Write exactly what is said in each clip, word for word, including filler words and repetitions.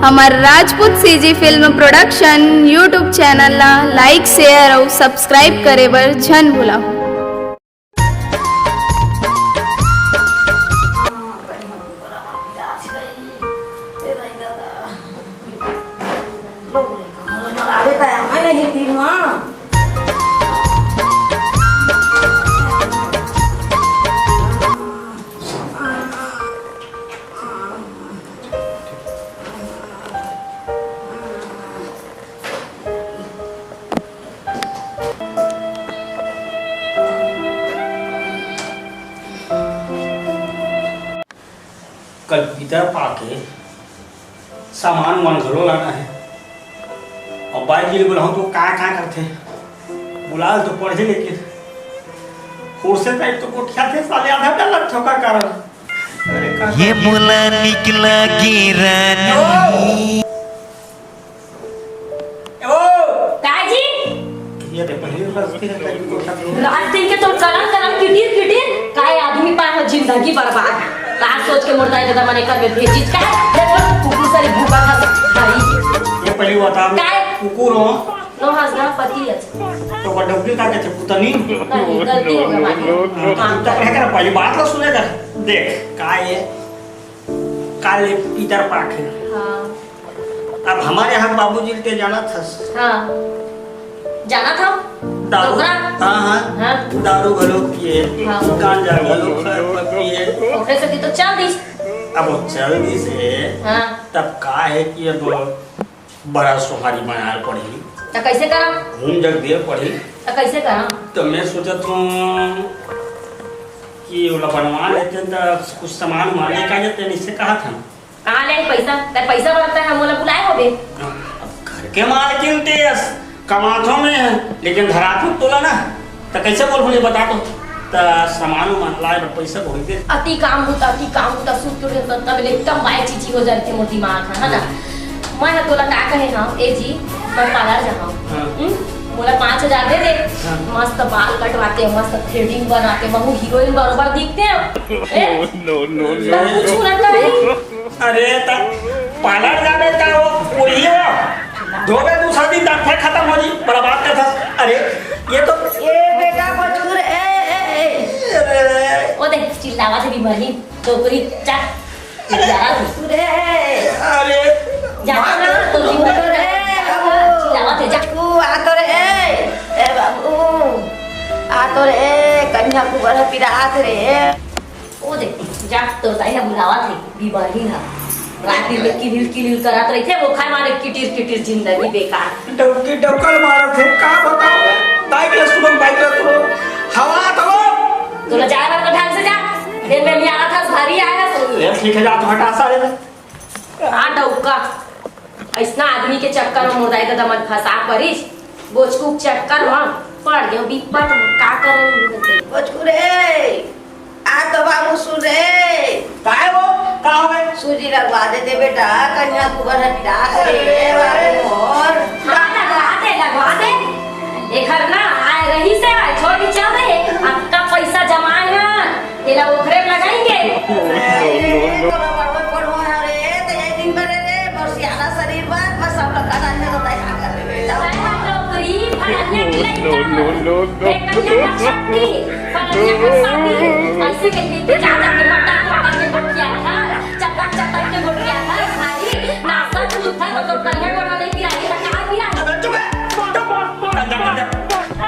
हमर Rajput CG film production YouTube channel ला like, share अउ subscribe करे बर झन भूलव। कल पितर पाके सामान वामान घलो लाना हे। अउ बाई जी ले बोलाहूँ तो का का करथे, बुला तो पड़ही, लेकिन फुरसत टाइप तो गोठियाथे साले, आधा डर लगथे ओकर कारण। अरे का ये मोला निकला गिरा नहीं। ओ! काजी? ये दे, पहली बार उसके घर का इनको क्या हुआ? रात दिन के तो करम करम किटिर किटिर, काय आदमी पाए हो जिंदगी बर्बाद। का सोच के मुर्दा इधर मने कर में भेजिस का? देखो, कुकुर सारी भूखा था भाई। ये पहली बात आप काय? कुकुर हो? नो हंसना पति है। तो वो डबली का कहते पुतनी? नहीं, गलती हो गई हमारी। हाँ, हाँ। चुपचाप रह कर पहली बात ला सुने कर। देख, का ये? काल ये पितर पाक है। हाँ। अब हमारे यहाँ बाबूजी के जाना था। हाँ। जाना था? दारू, डोकरा? हाँ, हाँ। हाँ। दारू घलो पिए, हाँ। गांजा घलो खा-, पिए। ओकरे से तो चल दिस। अब वो चल दिस हे, हाँ। तब का है कि अब बड़ा सोहारी बनाए पड़ही। त कैसे करा? घूम जग दे पड़ही। त कैसे करा? तो मैं सोचत हूँ कि ओला बनवा लेते हैं, तो कुछ सामान उमान लेके आ जाते हैं, इससे कहा था। कहाँ ले आई पैसा? तै पैसा बरता है, मोला बुलाए होबे। अब घर के मालकिन ते अस-, कमाथो में है, लेकिन धराथो तोला ना, त कैसे बोलहूँ, ये बता तो। त सामान उमान लाए बर पैसा भोग दे। अति काम होता, अति काम होता, सुत के उठे त तब ले एकदम बाय चीची हो जाती मोर दिमाग है, है ना? मैं ह तोला का कहे हंव, ए जी, मैं पार्लर जाहंव। हाँ। हम्म? मोला पाँच हजार दे दे, हाँ। मस्त बाल कटवाते, मस्त थ्रेडिंग बनाते, वहू हीरोइन बरोबर दिखते हैं। ए? No, no, no, तब कुछ ना कही। अरे, त पार्लर जाबे त वो पूरी हो। धोबे दूसरा दिन दांत खत्म हो जी, बड़ा बात करथस। अरे, ये तो ए बेटा, बचकुर, ए, ए, ए। अरे। ओ देख, चिल्लावत हे बिमली, टोकरी, जा। अरे। चिल्लावत हे। अरे। जा ना, तो मार दे। रे, बाबू। चिल्लावत हे, जा। तू आ तो रे, ए बाबू। आ तो रे, कन्या कुबर पिरात रे। ओ दे, जा, तोर दाई ह बुलावत हे, बिमली ह। रात दिन में किलिल किलिल करत रहिथे, ओखर मारे किटिर किटिर जिंदगी बेकार। डौकी डौकल मारत हे, का बताओ? बाइक ले सुबह बाइक ले सुबह। हवा तो। तोला जाए बर तो ढंग से जा। देर में भी आना था, भारी आया तो। ये ठीक है, जा, तो हटा सारे में। आ डौका, अइसना आदमी के चक्कर म मोर दाई ददा मन फंसा परिस। बोचकू के चक्कर म पड़ गयो बिपत म, का करन? बोचकू रे, आ तो बाबू सुन रे। काय वो? का हो गए? सूजी लगवा देते बेटा, कन्या कुबर हटा करे रे बाबू मोर। हाँ, लगवा दे, लगवा दे। एखर ना आए रही से आए, छोड़ के चल रहे। अतका पैसा जमाए हन। तेला ओखरे में लगाएंगे। अरे, तोला बड़वा पढ़वा है रे, तो एक दिन करे रे, मोर सियाना शरीर बा, बस सब लोग का नाम में बताई खा कर रे बेटा। अरे, नौकरी, फलानिया की लड़का, बेटा की लड़का शादी, फलानिया का शादी, ऐसे कह के जा, जा के मट्टा, मट्टा के वोट किया था, चपक, चपक के वोट किया था, भाई, नाश्ता तू था, तो, तो कन्या को नहीं पिलाई, तो कहाँ पिलाई? अबे चुप है, चुप, चुप, चुप, अंदर, अंदर।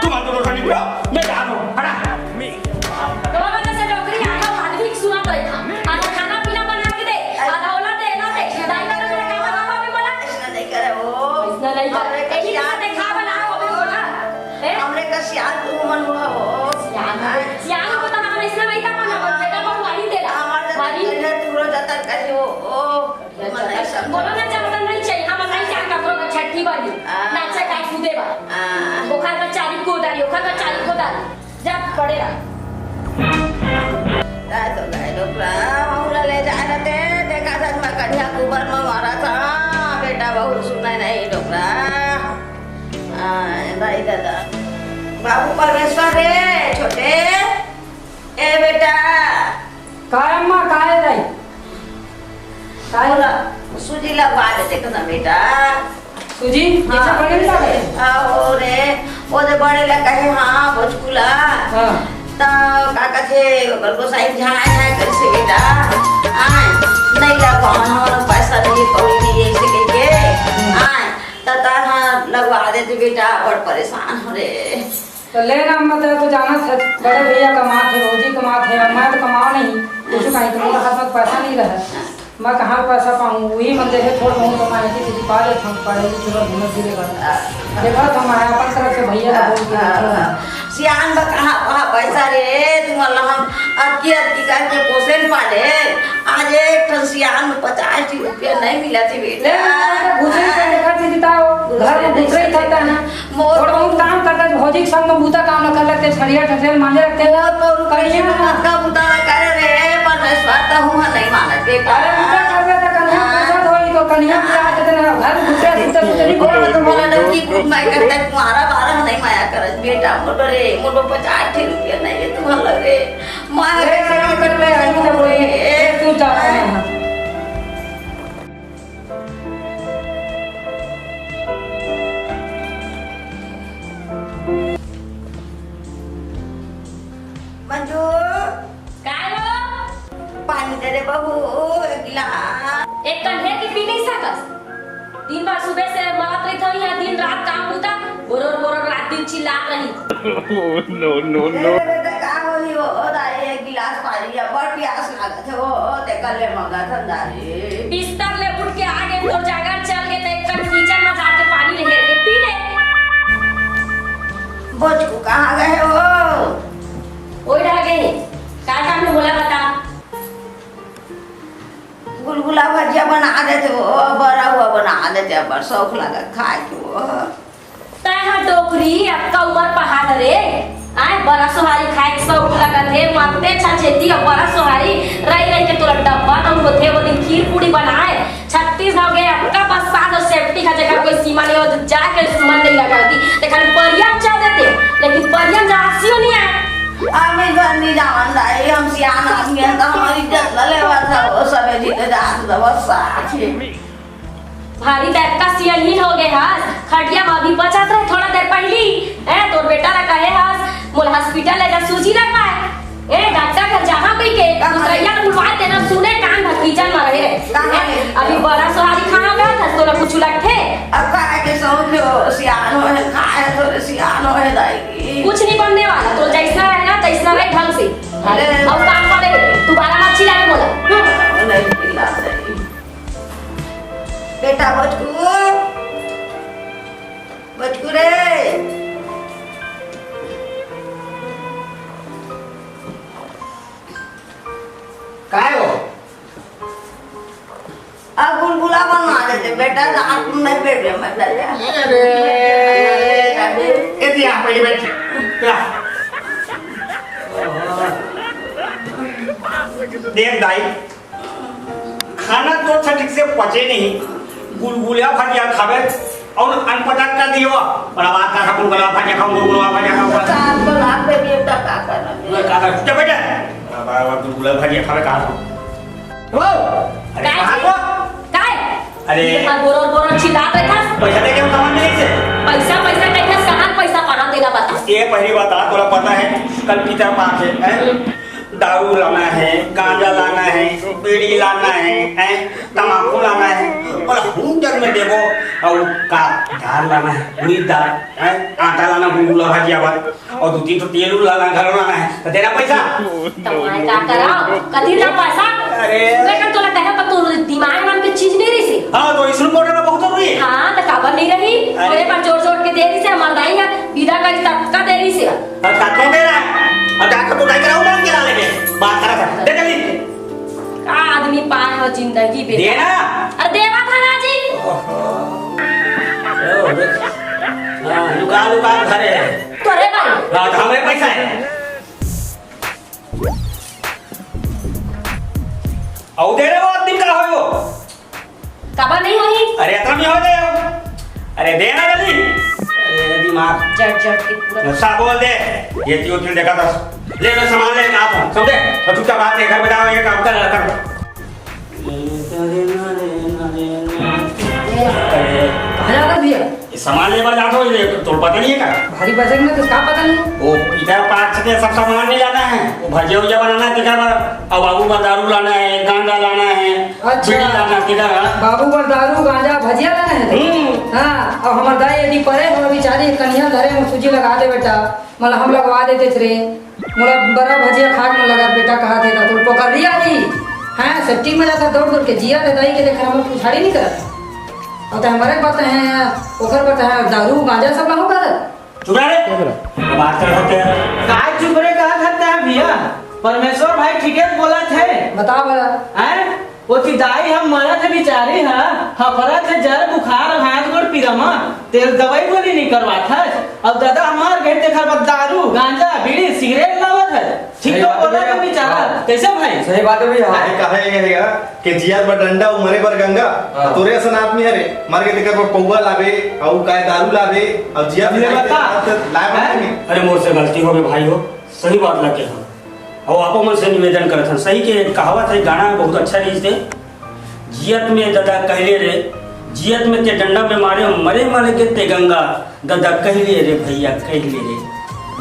तुम अंदर उठो, निकलो, मैं जा रहा हूँ, हटा। दोनों में से नौकरी आधा आदमी की सुना तो था। आधा खाना पीना बना के दे, आधा ओला दे, ना दे। दाई का तो मेरा काम ना हो, अभी बोला। ऐसा नहीं करे वो। ऐसा नहीं करे। हमरे यही कसियान तो देखा बना हो, अभी बोला। हैं? हमरे कसियान तू मन हुआ हो। सियान, सियान को तो हम ऐसा नहीं था, पर बेटा को वही दे रहा। हमारे तो वही। तेरे दूर जाता कहीं हो, ओ। बोलो ना, जब तक नहीं चाहिए, हम नहीं जान का करो छठी वाली। हाँ। नाचे का कूदे बा। हाँ। ओखर का चारी को उधारी, ओखर का चारी को उधारी। जा पड़े रहा। ता तो गए डोकरा, महुला ले जा रहते, देखा था मैं कन्या कुबर में मारा था, बेटा बहू सुने नहीं डोकरा। हाँ, भाई दादा। बाबू परमेश्वर रे, छोटे, ए बेटा। काय अम्मा, काय रे? काय? बोला, सूजी लगवा दे, देख ना बेटा। सूजी? हाँ। जैसे बड़े ला है? हाँ, हो रे, वो जो बड़े ला कहे, हाँ, भोजपुला। हाँ। त का कथे, ओकर गोसाई झाय है, कैसे बेटा? आय, नहीं लगवा, हाँ, पैसा नहीं, कौड़ी नहीं, ऐसे कह के। आय, त, त, हाँ, लगवा देते बेटा, बड़ परेशान हो रे। तो ले ना, मतलब, तो जाना था, बड़े भैया कमात है, भौजी कमात है, और मैं तो कमाओ नहीं, कुछ कहीं तो मेरे हाथ में पैसा नहीं रहा। मैं कहाँ पैसा पाऊँ? वही मन देखे थोड़ा बहुत तो मैं ऐसी चीज पा लेता हूँ, पढ़े लिखे बर, घूमे फिरे बर। देखा था मैं अपन तरफ से भैया का बोल के देखा था। सियान बा कहाँ, कहाँ पैसा रे? तुम्हारा हम अबकी अबकी करके पोसेन पाले। आज एक ठन सियान में पचास ठी रुपया नहीं मिला थी बेटा। ले, मैं तो घुसरी से देखा थी, बताओ, घर में घुसरी खाता है। मोर और हम काम करता है, भौजी के संग में बूता काम न कर लेते, छड़िया ठठेल मांजे रखते हैं। मोर तो रुपये कनिया। में मत का बूता न करे रे, परमेश्वर तो हूँ नहीं मानत बेटा। अरे बूता करबे तो कनिया हाँ। पैसा धोई तो कनिया हाँ। बुला देते ना, घर घुसरे, घुसरे, घुसरे, घुसरे। और तुम्हारा लड़की खूब मैं करता है, तुम्हारा बारह नहीं माया करत बेटा, मोटो रे, मोटो पचास ठी रुपया नहीं है तुम्हारा रे। माया अरे कैसे काम कर ले, अरे तू जा। मंजू, काय हो? पानी दे दे बहू, एक गिलास। एक कन्हे की पी नहीं सकस। दिन भर सुबह से मरत रही थी यहाँ, दिन रात काम होता, बोरोर बोरोर रात दिन चिल्लात रही। Oh, no, no, ए, no। बेटा, का होही वो? ओ दाई, एक गिलास पानी, अब बड़ प्यास लागत है वो, ते कर ले मंगा ठंडा रे। बिस्तर ले उठ के आ गए, तोर जागर चल गए, ते कर किचन में जाके पानी ले, ले पी ले। बोचकू कहाँ गए वो? ओए रह गए, का काम है बोला बता। गुलगुला भजिया बना देते वो, बरा हुआ बना देते, बड़ शौक लगा खाए के वो। तैं ह डोकरी, अतका उमर पहाड़ रे। आय, बरा सोहारी खाए के शौक लगत हे, मरते छछेती अउ बरा सोहारी रहि रहि के तोला डब्बा दम होथे, वो दिन खीर पूड़ी बनाए। छत्तीस हो गए, अतका बस्सात अउ सेफ्टी का जगह कोई सीमा नहीं हो, जाके सुमन नहीं लगा दी। ते खाली परिया चल देते, लेकिन परिया जहाँ सियो नहीं आए। हम इधर नहीं जावन दाई, हम सियान आदमी हैं, तो हमारी इज्जत न लेवा था, वो सबे जी के जात दवा साथ ही। भारी दरका सियनहीन हो गए हस। खटिया म अभी बचत रहे थोड़ा देर पहिली। ए, तोर बेटा ला कहे हस, मोला हॉस्पिटल ले जा, सूजी लगवाए। ए, डॉक्टर घर जहाँ कहि के, कहाँ? दूसरैया ल बुलवाए, तेना सुने कान भर किचन म रहे। कहाँ ए, है? अभी बरा सोहारी कहाँ गए हस, तोला कुछ लगथे? अब कहा के सौंफ हो, सियान हो है, खाए तो सियान हो है दाई। कुछ नहीं बनने वाला, तो जैसा रहना, तैसा रहे ढंग से। अरे। और काम करे, दोबारा मत चिल्लाए मोला। हम्म। नहीं चिल्लाते। बेटा बचकू, बचकू रे। काय हो? अब गुलगुला बनवा देते बेटा, रात में नहीं बैठ रहे मैं पहले। अरे, ए दिया, पहले बैठ। या। देख दाई, खाना तो अच्छा ठीक से पचे नहीं, गुलगुला भजिया खावे और अनपटक कर दियो। बड़ा बात का गुलगुला भजिया खाओ, गुलगुला भजिया खाओ। सात को लाख पे भी एक टका करना नहीं। का कर, चुप बैठ। बड़ा, बड़ा गुलगुला भजिया खावे कहा था। ओ, अरे काय कहाँ जी? को? काय? अरे। ये बात बोरो बोरो चिल्लात रहे था। पैसा दे के हम सामान नहीं से। पैसा, पैसा कहीं से कहाँ पैसा पड़ा तेरा बता। ये पहली बात आ, तोला पता है, कल पितर पाक है, हैं? दारू लाना है, गांजा लाना है, बीड़ी लाना है, हैं, तमाकू लाना है, और हूटर में देबो, और का दाल लाना है, उड़ीद दाल, हैं, आटा लाना, गुलगुला भजिया बर, और दो तीन ठो तेल उल लाना, घर लाना है, तो देना पैसा। तो मैं का कराओ? कथी ना पैसा? अरे। मैं का तोला कहे पर तू दिमाग नाम के चीज नहीं रही सी। हाँ, तो इसमें पाउडर बहुत जरूरी है। हाँ, तो काबर नहीं रही? अरे। ओरे पर जोर जोर के दे रही से, हमार दाई है, विदा करी तब का दे रही से। अब कतनो दे रहा है। अब जाकर तो दाई कराओ, मांग के ला लेके। बात करा था। दे जल्दी। का आदमी पाए हो जिंदगी बेटा। दे ना। अरे देवा था ना जी। ओहो। ओ, देख। हाँ, लुका, लुका धरे है। तो रे भाई। हाँ, तो हमें पैसा है। अउ दे रे वो आदमी का होय वो। काबर नहीं होही? अरे, अतना नहीं हो दे। अरे, दे ना जल्दी। अरे, दिमाग। जट, जट के पूरा। नशा बोल दे। ये क्यों दिल देखा था? ले, ले, सामान ले, कहा था? समझे? और चुपचाप बात नहीं, घर में जाओ, ये काम कर, कर। सामान ले बर जात हो, ये तोर पता नहीं है का? भारी बजट में तो का पता नहीं। वो इधर पार्क के सब सामान नहीं लाना है, वो भजिया उजिया बनाना है, तेकर बर, और बाबू बर दारू लाना है, गांजा लाना है, अच्छा। बीड़ी लाना है, तेकर बर। बाबू बर दारू, गांजा, भजिया लाना है? हम्म। हाँ, और हमार दाई यदि परे हो बेचारी कनिया धरे में सूजी लगा दे बेटा, मतलब हम लगवा देते रे। मोला बड़ा भजिया खाए मन लगा बेटा, कहा थे तो पोखरिया भी। हाँ, सेफ्टी में जाता दौड़ दौड़ के जिया थे दाई के देख हम पुछाड़ी नहीं करत। और तो हमारे बात है, ओकर बात है दारू गांजा सब लाहू करत। चुप रह रे। बात कर सकते हैं। काय चुप रे कहा सकते हैं भैया? परमेश्वर भाई ठीके बोला थे। बता भला। हैं? ओती दाई हम मरत हे बिचारी ह, हफरत हे जर बुखार अउ हाथ गोड़ पीरा म, तेल दवाई गोली नइ करवात हस। अउ ददा हमार घर तेखर बर दारू, गांजा, बीड़ी, सिगरेट लावत हस। ठीक सही तो बात बोला है तो भैया। बिचारा, हाँ। कैसे भाई? सही बात है भैया। हाँ। ये कहा ये है कि जियत बर डंडा अउ मरे बर गंगा। हाँ। तोरे असन आदमी हरे, मर के तेखर बर पौवा लाबे, अउ काय दारू लाबे, अउ जियत ले बता। लाए हैं? बने। अरे मोर से गलती हो गई भाई हो, सही बात ला के हम अउ आपो मन से निवेदन करत हन, सही के कहावत है, गाना बहुत अच्छा रहिस हे, जियत में ददा कहले रे, जियत में ते डंडा में मारे, मरे मर के ते गंगा, ददा कहले रे भैया कहले रे,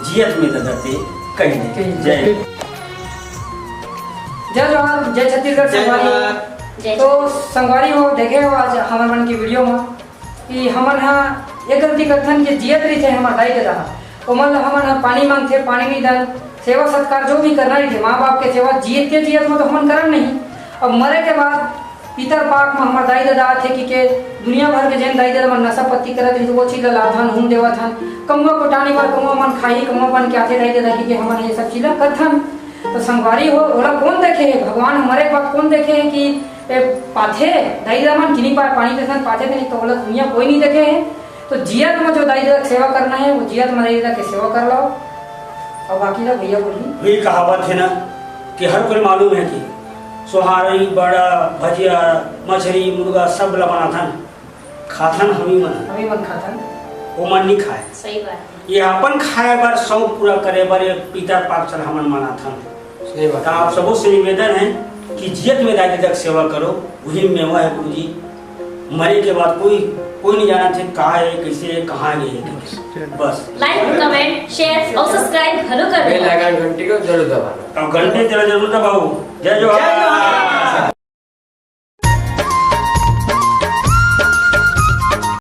जियत में ददा ते कहले। जय। जय जोहार, जय छत्तीसगढ़ जय संगवारी हो। जोहार। जय तो संगवारी हो, देखे हो आज हमर मन की वीडियो में कि हमन ह ये गलती करथन कि जियत रहिथे हमर दाई ददा ह, ओमन ल हमन ह पानी मांगथे, पानी नइ दन, सेवा सत्कार जो भी करना रहिथे, माँ बाप के सेवा जियत के जियत म तो हमन करन नहीं। अब मरे के बाद पितर पाक म हमर दाई ददा आथे कि के दुनिया भर के जेन दाई ददा मन नशा पत्ती करत रहिथे, वो चीज ल लाथन, हूम देवत हन, कमुआ कोटानी बर कमुआ मन खाही, कमुआ बन के आथे दाई ददा कि के हमन ये सब चीज ल करथन। तो संगवारी हो, ओला कौन देखे हे? भगवान ह मरे के बाद कौन देखे हे कि ए, पाथे, दाई ददा मन किनी पाए पानी देथन, पाथे ते नहीं तो ओला दुनिया कोई नहीं देखे हे। तो जियत में जो दाई ददा के सेवा करना है, वो जियत में दाई ददा के सेवा कर लो। और बाकी ना भैया बोली। वही कहावत है ना कि हर कोई मालूम है कि सोहारी, बड़ा, भजिया, मछरी, मुर्गा सब ला बनाथन, खाथन हमी मन। हमी मन खाथन। वो मन नहीं खाए। सही बात है। ये अपन खाए बर शौक पूरा करे बर ये पितर पाक चल हमन मनाथन। सही बात। तो आप सबों से निवेदन है कि जियत में दाई ददा के सेवा करो, वही मेवा है गुरुजी। मरे के बाद कोई, कोई नहीं जानत हे का है, कैसे है, कहाँ गए है। बस। Like, comment, share और subscribe घलो कर दो। Bell icon घंटी को जरूर दबाना। अब घंटी जरूर दबाओ। जय जोहार। जय जोहार।